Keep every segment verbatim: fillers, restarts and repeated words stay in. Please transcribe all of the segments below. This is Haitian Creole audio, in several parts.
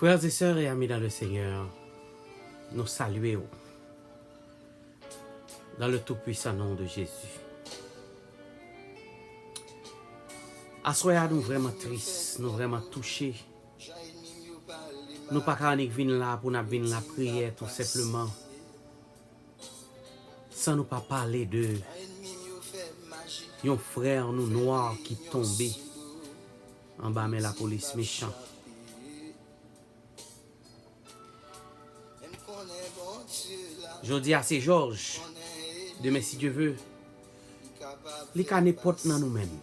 Frères et sœurs et amis dans le Seigneur, nou salye w dans le tout puissant nom de Jésus. Aswè a nou vrèman tris, nou vrèman touche. Nou pa ka annik vin la pou n ap vin lapriyè tou senpleman. San nou pa pale de yon frè nou nwa ki tonbe anba men lapolis mechan. Jodi a se Jòj, demen si Dye ve, li ka nenpòt nan nou menm.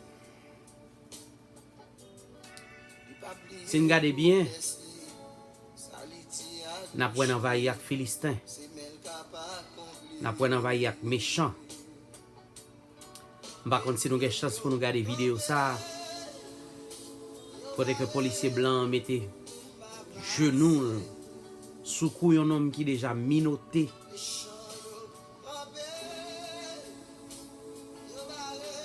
Si n gade byen, n ap wè n anvayi ak Filisten. N ap wè n anvayi ak mechan. M pa konn si nou gen chans pou nou gade videyo sa a, kote ke polisye blan an mete jenou l sou kou yon nonm ki deja minote.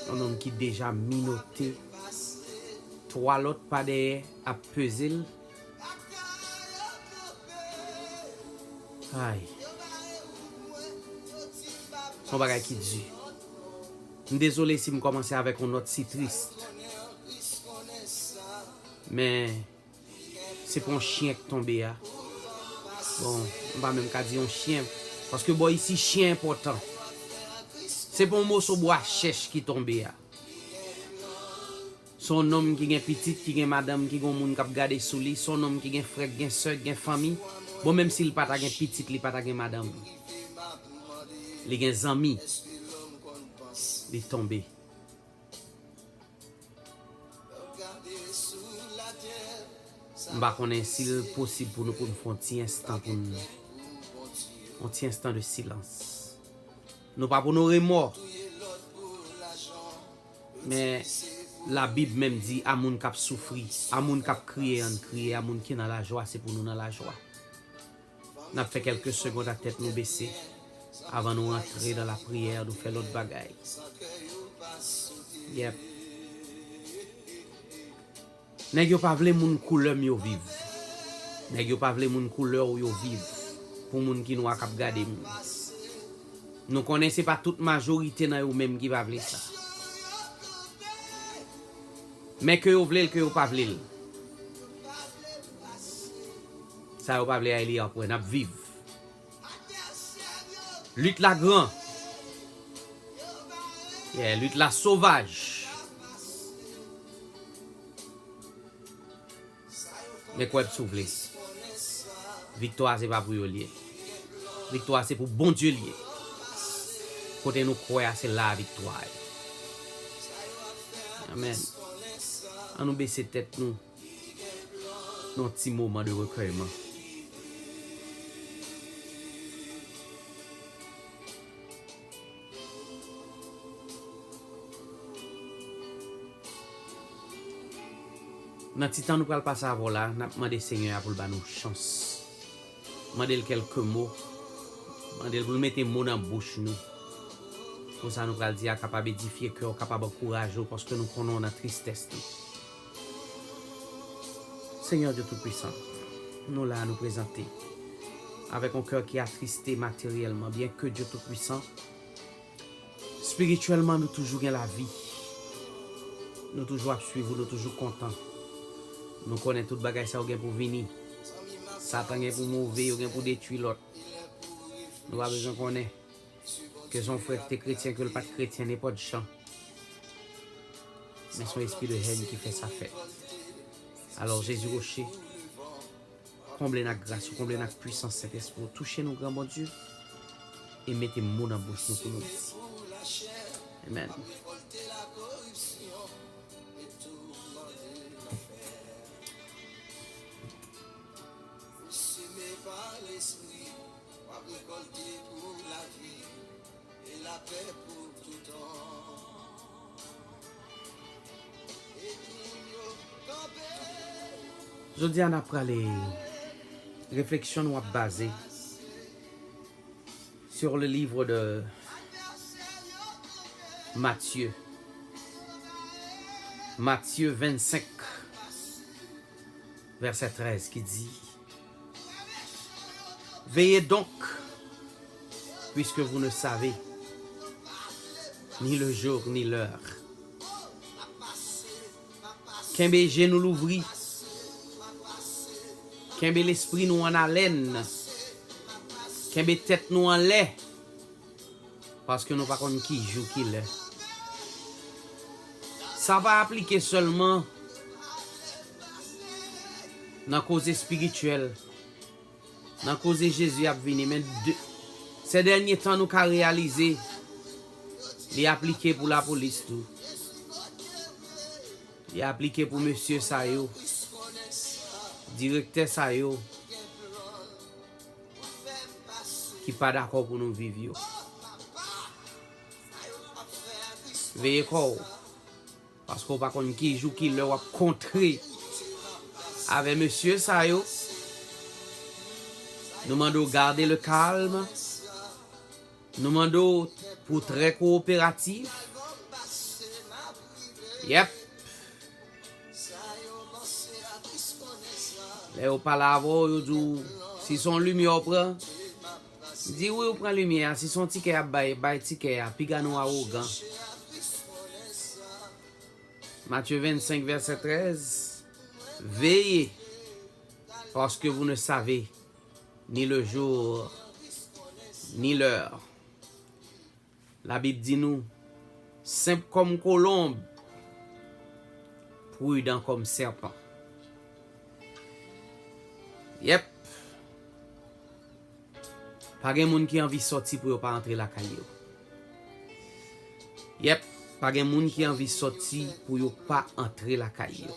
Yon nonm ki deja minote. Twa lòt pa dèyè ap peze l. Ay. Se yon bagay ki di. M dezole si m kòmanse avèk yon nòt si tris. Men, se pa yon chen k tonbe a. Bon, m pa menm ka di yon chen, paske bò isi chen enpòtan. Se pa yon moso bwa chèch ki tonbe a. Se yon nonm ki gen pitit, ki gen madanm, ki gen yon moun k ap gade sou li. Se yon nonm ki gen frè, ki gen sè, ki gen fanmi. Bon, menm si l pa ta gen pitit, li pa ta gen madanm. Li gen zanmi. Li tonbe. M pa konnen si l posib pou nou, pou n fè yon ti enstan, pou n, yon ti enstan de silans. Nou pa pou nou remò. Men Labib menm di, a moun k ap soufri, a moun k ap kriye, ann kriye, a moun ki nan lajwa, se pou nou nan lajwa. N ap fè kèlke segond ak tèt nou bese avan nou antre nan lapriyè, nou fè lòt bagay. Yèp. Nèg yo pa vle moun koulè m yo viv. Nèg yo pa vle moun koulè w yo viv. Pou moun ki nwa k ap gade m. Nou konnen se pa tout majorite nan yo menm ki pa vle sa. Men ke yo vle l, ke yo pa vle l. Sa yo pa vle a, li ap wè n ap viv. Lit la gran. Yeah, lit la sovaj. Men kwè m si w vle. Viktwa a se pa pou yo l ye. Viktwa a se pou Bondye l ye. Kote nou kwè a se la viktwa a ye. Amèn. An nou bese tèt nou. Yon ti moman de rekèyman. Nan ti tan nou pral pase avè w la, n ap mande Senyè a pou l ba nou chans. Mande l kèlke mo. Mande l pou l mete mo nan bouch nou. Konsa nou pral di a kapab edifye kè w, kapab ankouraje w, paske nou konnen w nan tristès nou. Senyè Dye Toupisan, nou la, nou prezante avèk yon kè ki atriste materyèlman, byen ke Dye Toupisan, espirityèlman, nou toujou gen lavi. Nou toujou ap swiv ou, nou toujou kontan. Nou konnen tout bagay sa yo gen pou vini. Satan gen pou move, yo gen pou detwi lòt. Nou pa bezwen konnen. Ke se yon frè ki te kretyen, ke l pa t kretyen, nenpòt jan. Men se yon espri de hèn ki fè sa fèt. Alò, Jezi Woche, konble n ak gras ou, konble n ak pwisans Sentespri w. Touche nou, Gran Bondye, e mete mo nan bouch nou pou nou di. Amèn. Jodi a, n ap prale, refleksyon nou ap baze sur le livre de Matthieu. Matthieu vingt-cinq, verset treize, ki di, Veillez donc, puisque vous ne savez ni le jour ni l'heure. Kenbe je nou louvri. Kenbe lespri nou an alèn. Kenbe tèt nou anlè. Paske nou pa konn ki jou, ki lè. Sa pa aplike sèlman nan koze espirityèl, nan koze Jezi ap vini, men de, sè dènye tan nou ka reyalize li aplike pou lapolis tou. Li aplike pou mesye sa yo, direktè sa yo ki pa dakò pou nou viv yo. Veye kò w, paske w pa konn ki jou, ki lè w ap kontre avè mesye sa yo. Nou mande w gade le kalm. Nou mande w pou trè kowoperatif. Yèp. Lè yo pale avè w, yo di w, si se yon limyè w pran, di wi, ou pran limyè a. Si se yon tikè y ap bay, bay tikè a. Piga nou awogan. Matthieu vingt-cinq, verset treize. Veillez, parce que vous ne savez ni le jour, ni l'heure. Labib di nou, senp kòm kolonb, pridan kòm sèpan. Yèp. Pa gen moun ki anvi sòti pou yo pa antre lakay yo. Yèp, pa gen moun ki anvi sòti pou yo pa antre lakay yo.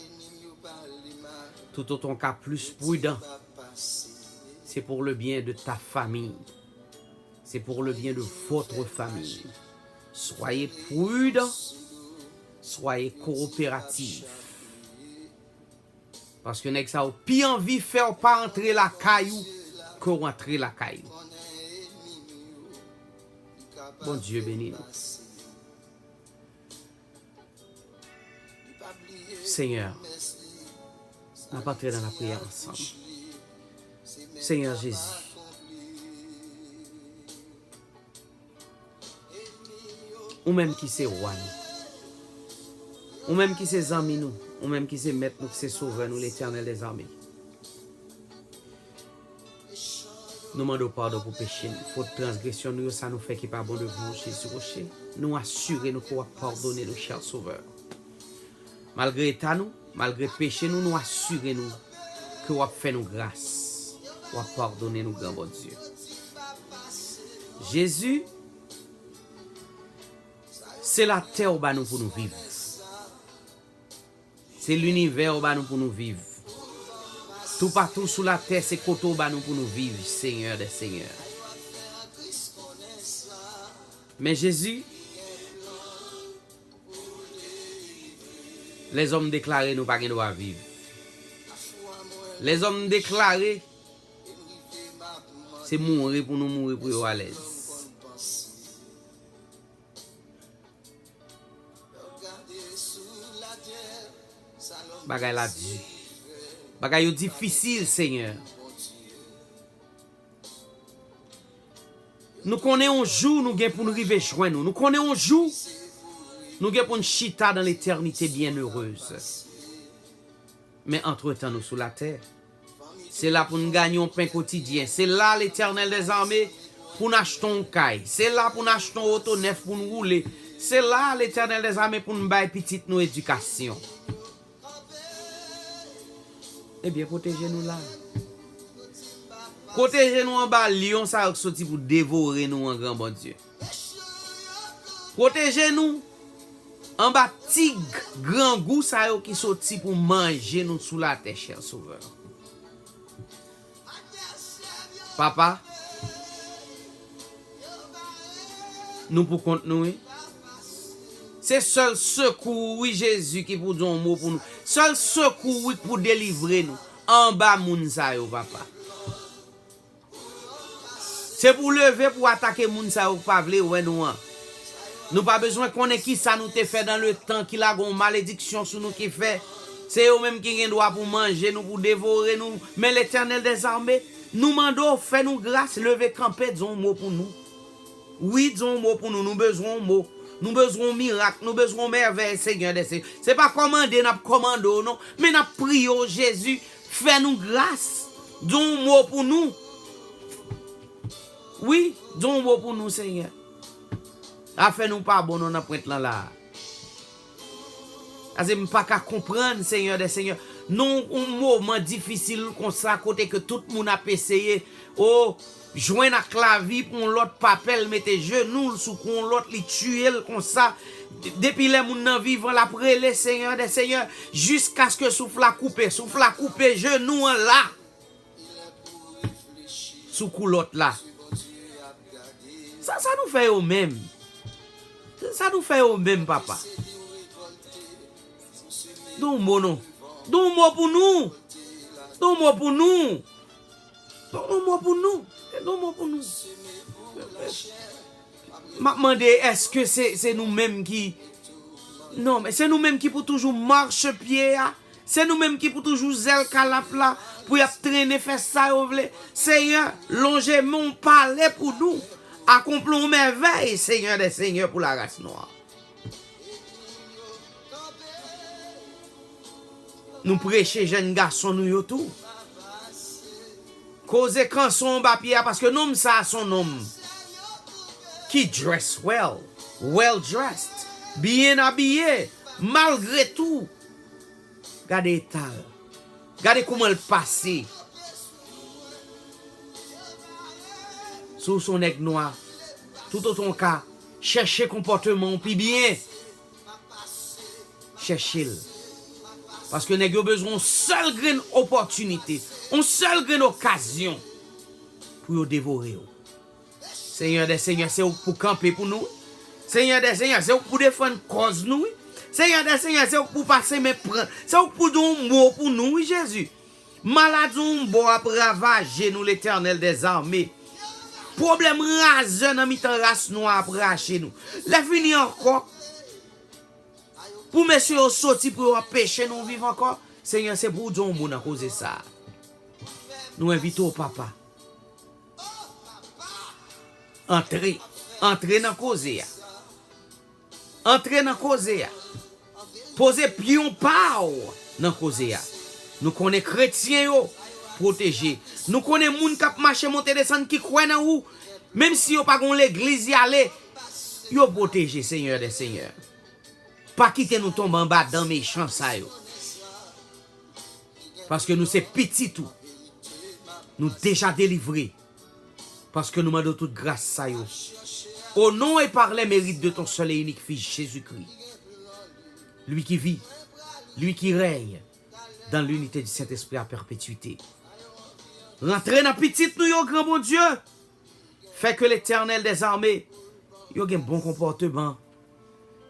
Toutotan w ka plis pridan, c'est pour le bien de ta famille. C'est pour le bien de votre famille. Soyez prudents, soyez coopératifs. Paske nèg sa yo pi anvi fè w pa antre lakay ou ke w antre lakay ou. Bondye beni nou. Senyè, n ap antre nan lapriyè ansanm. Senyè Jezi, ou menm ki se wa nou, ou menm ki se zanmi nou, ou menm ki se mèt nou, ki se sovè nou, Letènèl dèzame. Nou mande w padon pou peche nou, fot, transgresyon nou yo, sa nou fè ki pa bon devan w, Jezi Woche. Nou asire nou ke w ap padone nou, chè Sovè. Malgre eta nou, malgre peche nou, nou asire nou ke w ap fè nou gras, w ap padone nou, Gran Bondye. Jezi, se latè w ba nou pou nou viv. Se linivè w ba nou pou nou viv. Toupatou sou latè, se kote w ba nou pou nou viv, Senyè dè senyè. Men Jezi, lèzòm deklare nou pa gen dwa viv. Lèzòm deklare se mouri pou nou mouri pou yo alèz. Bagay la di. Bagay yo difisil, Senyè. Nou konnen yon jou nou gen pou n rive jwenn ou. Nou konnen yon jou nou gen pou n chita dans l'éternité bienheureuse. Men antretan nou sou latè, se la pou n ganye yon pen kotidyen. Se la, Letènèl dèzame, pou n achte yon kay. Se la pou n achte yon oto nèf pou n woule. Se la, Letènèl dèzame, pou n bay pitit nou edikasyon. Ebyen, pwoteje nou la. Pwoteje nou anba lyon sa yo k soti pou devore nou an, Gran Bondye. Pwoteje nou anba tig grangou sa yo ki soti pou manje nou sou latè, chè Sovè. Papa, nou pou kont nou, wi. Se sèl sekou ou, wi, Jezi, ki pou di yon mo pou nou. Sèl sekou ou, wi, k pou delivre nou anba moun sa yo, papa. Se pou w leve pou w atake moun sa yo k pa vle wè nou an. Nou pa bezwen konnen kisa nou te fè dans le temps, ki lage yon malediksyon sou nou, ki fè se yo menm ki gen dwa pou manje nou, pou devore nou. Men Letènèl dèzame, Nou mande w, fè nou gras, leve kanpe, di yon mo pou nou. Wi, di yon mo pou nou, nou bezwen yon mo. Nou bezwen yon mirak, nou bezwen yon mèvèy, Senyè dè Senyè. Se pa kòmande n ap kòmande w, non, men n ap priye w, Jezi, fè nou gras, di yon mo pou nou. Wi, di yon mo pou nou, Senyè. Afè nou pa bon, non, nan pwent lan la a. Paske m pa ka konprann, Senyè dè Senyè. Nan yon moman difisil konsa, kote ke tout moun ap eseye, o, jwenn ak lavi pou yon lòt, pa pè l mete jenou l sou kou yon lòt, li tiye l konsa. De-, depi lè moun nan vivan, l ap rele, Senyè dè Senyè, jiskaske souf la koupe. Souf la koupe, jenou an la sou kou lòt la. Sa, sa nou fè yo menm? Sa nou fè yo menm, papa? Di yon mo non. Di yon mo pou nou. Di yon mo pou nou. Di yon mo pou nou. Di yon mo pou nou. M ap mande, èske se, se nou menm ki... Non, men se nou menm ki pou toujou machepye a. Se nou menm ki pou toujou zèl kalap la, pou y ap trennen fè sa yo vle. Senyè, lonje men w, pale pou nou. Akonpli yon mèvèy, Senyè dè Senyè, pou laras nou an. Nou preche jèn gason nou yo tou. Koze kanson anba pye a, paske nonm sa a se yon nonm ki dress well, well dressed, byen abiye, malgre tou. Gade eta l. Gade kouman l pase. Si w se yon nèg nwa, toutotan w ka chèche konpòteman w pi byen, chèche l. Paske nèg yo bezwen yon sèl grenn opòtinite, yon sèl grenn okazyon pou yo devore w. Senyè dè senyè, se ou k pou kanpe pou nou, wi. Senyè dè senyè, se ou k pou defann kòz nou, wi. Senyè dè senyè, se ou k pou pase men pran, se ou k pou di yon mo pou nou, wi, Jezi. Maladi yon bò ap ravaje nou, Letènèl dèzame. Pwoblèm razè nan mitan ras nou an ap rache nou. Lè fini ankò, pou mesye yo soti pou yo anpeche nou viv ankò, Senyè, se pou w di yon mo nan koze sa a. Nou envite w, Papa. Antre. Antre nan koze a. Antre nan koze a. Poze pyon pa w nan koze a. Nou konnen kretyen yo pwoteje. Nou konnen moun k ap mache monte desann ki kwè nan ou, menm si yo pa gen yon legliz y ale, yo pwoteje, Senyè dè senyè. Pa kite nou tonbe anba dan mechan sa yo. Paske nou se pitit ou. Nou deja delivre. Paske nou mande w tout gras sa yo. Au nom et par les mérites de ton seul et unique Fils Jésus-Christ. Lui qui vit, lui qui règne dans l'unité du Saint-Esprit à perpétuité. Rantre nan pitit nou yo, gran Bondye. Fè ke Letènèl dèzame, yo gen bon konpòteman.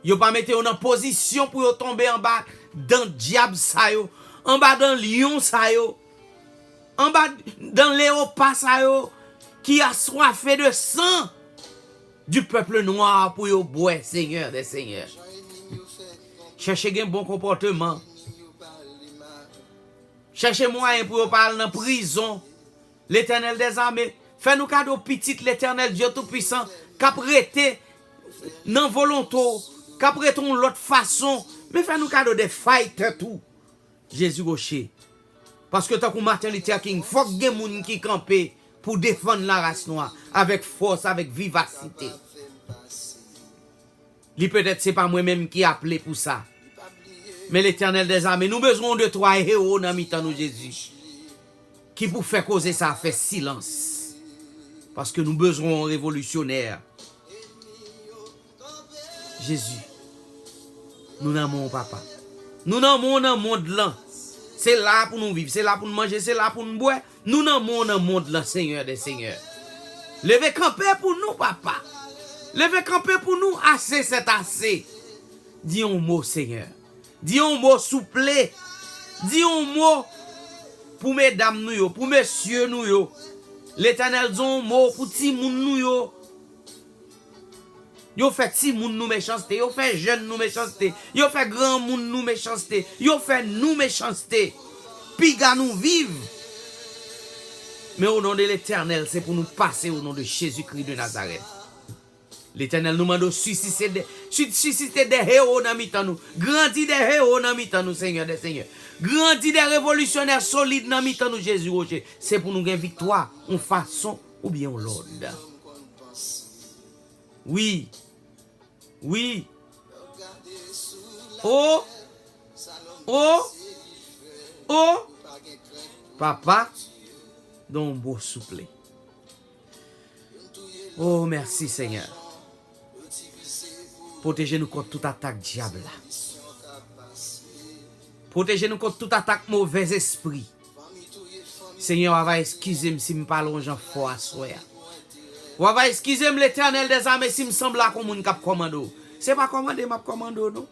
Yo pa mete yo nan pozisyon pou yo tonbe anba dan dyab sa yo, anba dan lyon sa yo, anba dan leyopa sa yo ki aswafe de san du peuple noir pou yo bwè, Senyè dè senyè. Chèche gen bon konpòteman. Chèche mwayen pou yo pa al nan prizon. Letènèl dèzame, fè nou kado pitit Letènèl Dye Toupisan k ap rete nan volonte w, k ap rete yon lòt fason, men fè nou kado de faytè tou, Jezi Woche. Paske tankou Martin Luther King, fòk gen moun ki kanpe pou defann laras nwa avèk fòs, avèk vivasite. Li petèt se pa mwen menm ki aple pou sa. Men Letènèl dèzame, nou bezwen yon de twa ewo nan mitan nou, Jezi, ki pou fè koze sa a fè silans. Paske nou bezwen yon revolisyonè. Jezi, nou nan men w, Papa. Nou nan men w nan mond lan. Se la pou nou viv, se la pou n manje, se la pou n bwè. Nou nan men w nan mond lan, Senyè dè senyè. Leve kanpe pou nou, Papa. Leve kanpe pou nou, ase sèt ase. Di yon mo, Senyè. Di yon mo, souple. Di yon mo pou medam nou yo, pou mesye nou yo. Letènèl, di yon mo pou timoun nou yo. Yo fè timoun nou mechanste, yo fè jèn nou mechanste, yo fè granmoun nou mechanste, yo fè nou mechanste. Piga nou viv. Men o non de Letènèl, se pou nou pase o non de Jezikri de Nazarèt. Letènèl, nou mande w sisite de, si- sisite de ewo nan mitan nou. Grandi de ewo nan mitan nou, Senyè dè senyè. Grandi de revolisyonè solid nan mitan nou, Jezi Woche. Se pou nou gen viktwa, yon fason oubyen yon lòt. Wi. Wi. O. O. O. Papa, don yon mo souple. O, mèsi, Senyè. Pwoteje nou kont tout atak dyab la. Pwoteje nou kont tout atak movèzespri. Senyè, w ava eskize m si m pale yon jan fò aswè a. W ava eskize m, Letènèl dèzame, si m sanble ak yon moun k ap kòmande w. Se pa kòmande m ap kòmande w, non.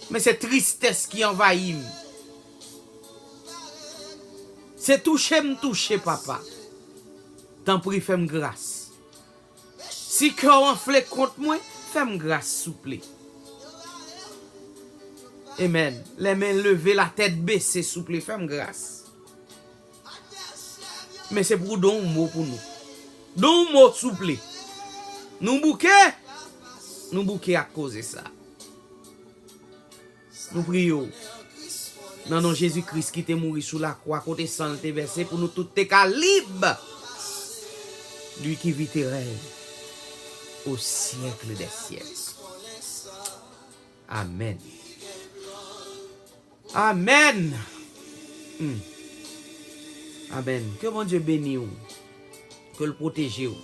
Men se tristès ki anvayi m. Se touche m touche, papa. Tanpri, fè m gras. Si kè w anfle kont mwen, fè m gras, souple. Amèn. Lè men leve, latèt bese, souple, fè m gras. Men se pou w don yon mo pou nou. Don yon mo, souple. Nou bouke. Nou bouke ak koze sa. Nou priye w. Nan non Jezi Kris ki te mouri sou lakwa, kote san l te vèse pou nou tout te ka lib. Lui qui vit et règne au siècle des siècles. Amèn. Amèn. Hmm. Amèn. Ke Bondye beni w. Ke l pwoteje w.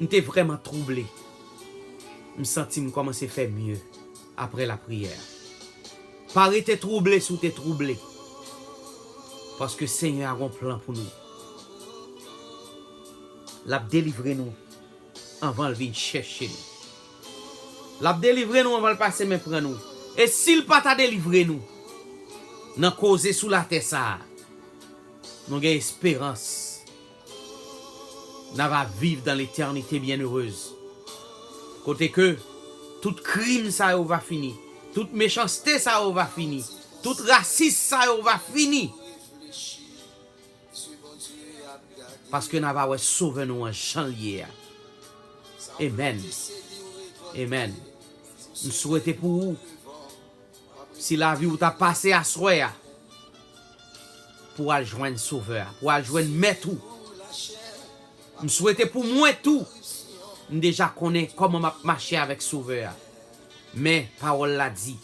M te vrèman twouble. M santi m kòmanse fè mye apre lapriyè a. Pa rete twouble si w te twouble. Paske Senyè a gon plan pou nou. L ap delivre nou anvan l vin chèche nou. L ap delivre nou anvan l pase men pran nou. E si l pa ta delivre nou, nan koze sou latè sa a, nou gen esperans. N ava viv dans l'éternité bienheureuse. Kote ke tout krim sa yo va fini, tout mechanste sa yo va fini, tout rasis sa yo va fini. Paske n ava wè Sovè nou an jan l ye a. Amèn. Amèn. M swete pou ou, si lavi w ta pase aswè a, pou w al jwenn Sovè a, pou w al jwenn Mèt ou. M swete pou mwen tou, m deja konnen kòman m ap mache avèk Sovè a. Men, pawòl la di,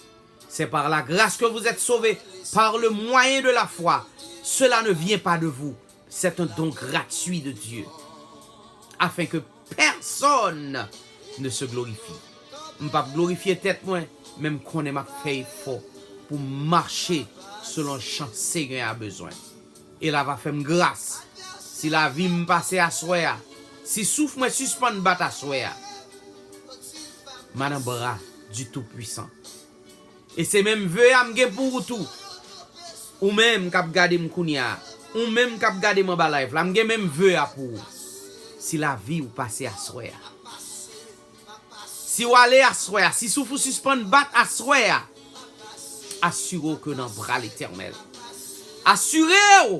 c'est par la grâce que vous êtes sauvés, par le moyen de la foi. Cela ne vient pas de vous, c'est un don gratuit de Dieu, afin que personne ne se glorifie. M p ap glorifye tèt mwen, men m konnen m ap fè efò pou m mache selon jan Senyè a bezwen. E l ava fè m gras. Si lavi m pase aswè a, si souf mwen sispann bat aswè a, m a nan bra du Tout-Puissant. E se menm ve a m gen pou ou tou. Ou menm k ap gade m kounye a, ou menm k ap gade m anba live la, m gen menm ve a pou ou. Si lavi w pase aswè a, si w ale aswè a, si souf ou sispann bat aswè a, asire w ke w nan bra Letènèl. Asire w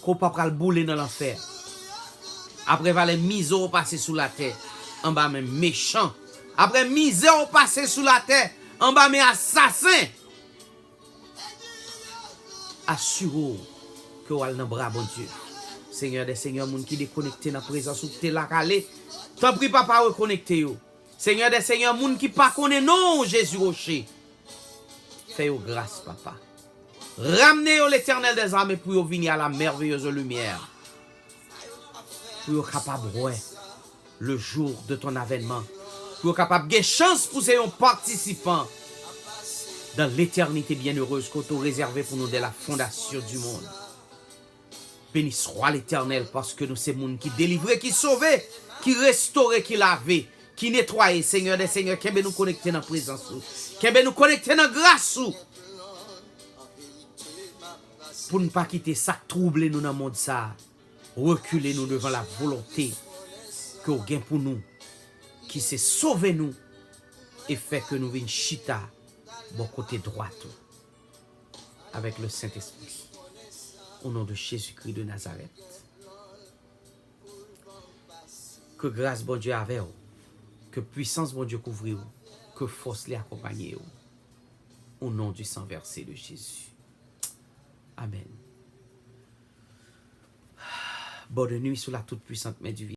ke w pa pral boule nan lanfè. Apre valè mizè w pase sou latè anba men mechan, apre mizè w pase sou latè anba men asasen, asire w ke w al nan bra Bondye. Senyè dè senyè, moun ki dekonekte nan prezans ou, ki te la k ale, tanpri, Papa, rekonekte yo. Senyè dè senyè, moun ki pa konnen non w, Jezi Woche, fè yo gras, Papa. Ramne yo, Letènèl dèzame, pou yo vini à la merveilleuse lumière, pou yo kapab wè le jour de ton avènement, pou yo kapab gen chans pou se yon patisipan dans l'éternité bienheureuse ke w te rezève pou nou dès la fondation du monde. Beni swa Letènèl, paske nou se moun ki delivre, ki sove, ki restore, ki lave, ki netwaye. Senyè dè senyè, kenbe nou konekte nan prezans ou. Kenbe nou konekte nan gras ou. Pou n pa kite sa k twouble nou nan mond sa a rekile nou devan la volonte ke w gen pou nou, ki se sove nou e fè ke nou vin chita bò kote dwat ou avèk le Sentespri. Au nom de Jésus-Christ de Nazareth. Ke gras Bondye avè w. Ke pwisans Bondye kouvri w. Ke fòs li akonpaye w. Au nom du sang versé de Jésus. Amen. Bonne nuit sous la toute puissante main divine.